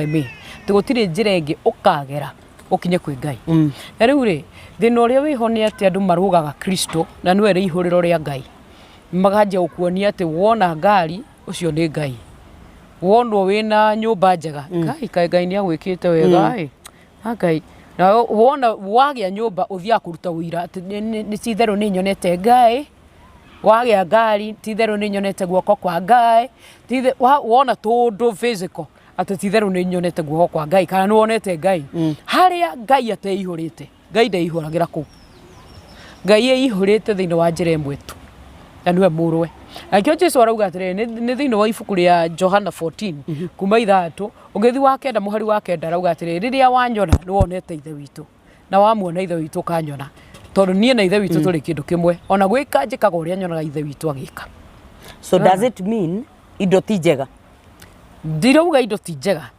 Me atĩ gũtirĩ njĩra ĩngĩ ũkagera ũkinye kwĩ Ngai. Na rĩu rĩ, thĩna ũrĩa wĩho nĩ atĩ andũ marũgaga Kristo na nĩwe rĩihũrĩro rĩa Ngai, makanjia gũkuonia atĩ wona ngari ũcio nĩ Ngai, wonwo wĩna nyũmba njega, Ngai kaĩ Ngai nĩ agwĩkĩte wega ĩ, a Ngai. Na wona wagĩa nyũmba ũthiaga kũruta ũira atĩ nĩ ti itherũ nĩ nyonete Ngai, wagĩa ngari ti itherũ nĩ nyonete guoko kwa Ngai, wona tũũndũ physical atĩ ti itherũ nĩ nyonete guoko kwa Ngai kana nĩ wonete Ngai. Harĩa Ngai ateihũrĩte, Ngai ndeihũragĩra kũu. Ngai eihũrĩte thĩinĩ wa njĩra ĩmwe tu, na nĩwe mũrũwe. Na nĩkĩo Jesu arauga atĩrĩrĩ, nĩ thĩinĩ wa ibuku rĩa Johana 14 kuma 6 ũgĩthiĩ wa 9 mũhari wa 9 arauga atĩrĩrĩ, rĩrĩa wanyona nĩ wonete Ithe witũ, na wamuona Ithe witũ ũkanyona, tondũ niĩ na Ithe witũ tũrĩ kĩndũ kĩmwe, ona gwĩka njĩkaga ũrĩa nyonaga Ithe witũ agĩka. So does it mean indo ti njega? Ndirauga indo ti njega.